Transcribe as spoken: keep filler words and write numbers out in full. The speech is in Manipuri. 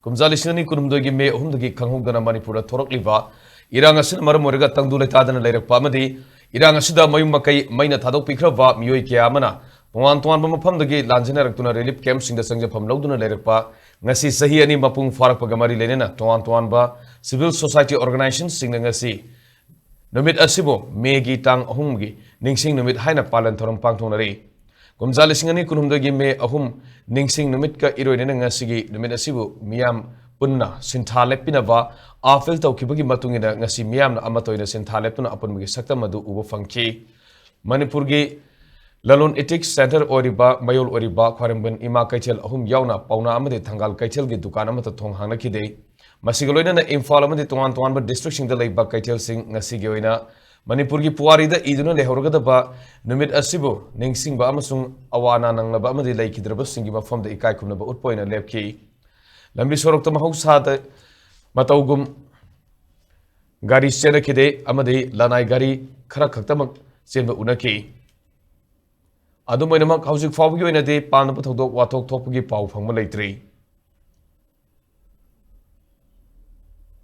ꯀꯨꯝꯖꯥ ꯂꯤꯁꯤꯡ ꯑꯅꯤ ꯀꯨꯟꯍꯨꯝꯗꯣꯏꯒꯤ ꯃꯦ ꯑꯍꯨꯝꯗꯒꯤ ꯈꯪꯍꯧꯗꯅ ꯃꯅꯤꯄꯨꯔꯗ ꯊꯣꯔꯛꯂꯤꯕ ꯏꯔꯥꯡ ꯑꯁꯤꯅ ꯃꯔꯝ ꯑꯣꯏꯔꯒ ꯇꯪꯗꯨ ꯂꯩꯇꯥꯗꯅ ꯂꯩꯔꯛꯄ ꯑꯃꯗꯤ ꯏꯔꯥꯡ ꯑꯁꯤꯗ ꯃꯌꯨꯝ ꯃꯀꯩ ꯃꯩꯅ ꯊꯥꯗꯣꯛꯄꯤꯈ꯭ꯔꯕ ꯃꯤꯑꯣꯏ ꯀꯌꯥ ꯑꯃꯅ ꯇꯣꯉꯥꯟ ꯇꯣꯉꯥꯟꯕ ꯃꯐꯝꯗꯒꯤ ꯂꯥꯟꯖꯦꯟꯅꯔꯛꯇꯨꯅ relief campꯁꯤꯡꯗ ꯆꯪꯖꯐꯝ ꯂꯧꯗꯨꯅ ꯂꯩꯔꯛꯄ ꯉꯁꯤ ꯆꯍꯤ ꯑꯅꯤ ꯃꯄꯨꯡ ꯐꯥꯔꯛꯄꯒ ꯃꯔꯤ ꯂꯩꯅꯅ ꯇꯣꯉꯥꯟ ꯇꯣꯉꯥꯟꯕ civil society organizationꯁꯤꯡꯅ ꯉꯁꯤ ꯅꯨꯃꯤꯠ ꯑꯁꯤꯕꯨ ꯃꯦꯒꯤ ꯇꯥꯡ ꯑꯍꯨꯝꯒꯤ ꯅꯤꯡꯁꯤꯡ ꯅꯨꯃꯤꯠ ꯍꯥꯏꯅ ꯄꯥꯂꯟ ꯊꯧꯔꯝ ꯄꯥꯡꯊꯣꯛꯅꯔꯤ꯫ ꯀꯨꯝꯖꯥ ꯂꯤꯁꯤꯡ ꯑꯅꯤ ꯀꯨꯟꯍꯨꯝꯗꯣꯏꯒꯤ ꯃꯦ ꯑꯍꯨꯝ ꯅꯤꯡꯁꯤꯡ ꯅꯨꯃꯤꯠꯀ ꯏꯔꯣꯏꯅꯅ ꯉꯁꯤꯒꯤ ꯅꯨꯃꯤꯠ ꯑꯁꯤꯕꯨ ꯃꯤꯌꯥꯝ ꯄꯨꯟꯅ ꯁꯤꯟꯊꯥ ꯂꯦꯞꯄꯤꯅꯕ ꯑꯥꯄꯤꯜ ꯇꯧꯈꯤꯕꯒꯤ ꯃꯇꯨꯡ ꯏꯟꯅ ꯉꯁꯤ ꯃꯤꯌꯥꯝꯅ ꯑꯃꯠꯇ ꯑꯣꯏꯅ ꯁꯤꯟꯊꯥ ꯂꯦꯞꯇꯨꯅ ꯑꯄꯨꯟꯕꯒꯤ ꯁꯛꯇꯝ ꯑꯗꯨ ꯎꯕ ꯐꯪꯈꯤ꯫ ꯃꯅꯤꯄꯨꯔꯒꯤ ꯂꯂꯣꯟ ꯏꯇꯤꯛ centre ꯑꯣꯏꯔꯤꯕ ꯃꯌꯣꯜ ꯑꯣꯏꯔꯤꯕ ꯈ꯭ꯋꯥꯏꯔꯝꯕꯟ ꯏꯃꯥ ꯀꯩꯊꯦꯜ ꯑꯍꯨꯝ ꯌꯥꯎꯅ ꯄꯥꯎꯅꯥ ꯑꯃꯗꯤ ꯊꯪꯒꯥꯜ ꯀꯩꯊꯦꯜꯒꯤ ꯗꯨꯀꯥꯟ ꯑꯃꯠꯇ ꯊꯣꯡ ꯍꯥꯡꯅꯈꯤꯗꯦ꯫ ꯃꯁꯤꯒ ꯂꯣꯏꯅꯅ ꯏꯝꯐꯥꯜ ꯑꯃꯗꯤ ꯇꯣꯉꯥꯟ ꯇꯣꯉꯥꯟꯕ districtꯁꯤꯡꯗ ꯂꯩꯕ ꯀꯩꯊꯦꯜꯁꯤꯡ ꯉꯁꯤꯒꯤ ꯑꯣꯏꯅ ꯃꯅꯤꯄꯨꯔꯒꯤ ꯄꯨꯋꯥꯔꯤꯗ ꯏꯗꯨꯅ ꯂꯩꯍꯧꯔꯒꯗꯕ ꯅꯨꯃꯤꯠ ꯑꯁꯤꯕꯨ ꯅꯤꯡꯁꯤꯡꯕ ꯑꯃꯁꯨꯡ ꯑꯋꯥ ꯑꯅꯥ ꯅꯪꯂꯕ ꯑꯃꯗꯤ ꯂꯩꯈꯤꯗ꯭ꯔꯕꯁꯤꯡꯒꯤ ꯃꯐꯝꯗ ꯏꯀꯥꯏ ꯈꯨꯝꯅꯕ ꯎꯠꯄ ꯑꯣꯏꯅ ꯂꯦꯞꯈꯤ꯫ ꯂꯝꯕꯤ ꯁꯣꯔꯣꯛꯇ ꯃꯍꯧꯁꯥꯗ ꯃꯇꯧꯒꯨꯝ ꯒꯥꯔꯤ ꯆꯦꯟꯅꯈꯤꯗꯦ ꯑꯃꯗꯤ ꯂꯅꯥꯏ ꯒꯥꯔꯤ ꯈꯔ ꯈꯛꯇꯃꯛ ꯆꯦꯟꯕ ꯎꯅꯈꯤ꯫ ꯑꯗꯨꯝ ꯑꯣꯏꯅꯃꯛ, ꯍꯧꯖꯤꯛ ꯐꯥꯎꯕꯒꯤ ꯑꯣꯏꯅꯗꯤ ꯄꯥꯝꯅꯕ ꯊꯧꯗꯣꯛ ꯋꯥꯊꯣꯛ ꯊꯣꯛꯄꯒꯤ ꯄꯥꯎ ꯐꯪꯕ ꯂꯩꯇ꯭ꯔꯤ꯫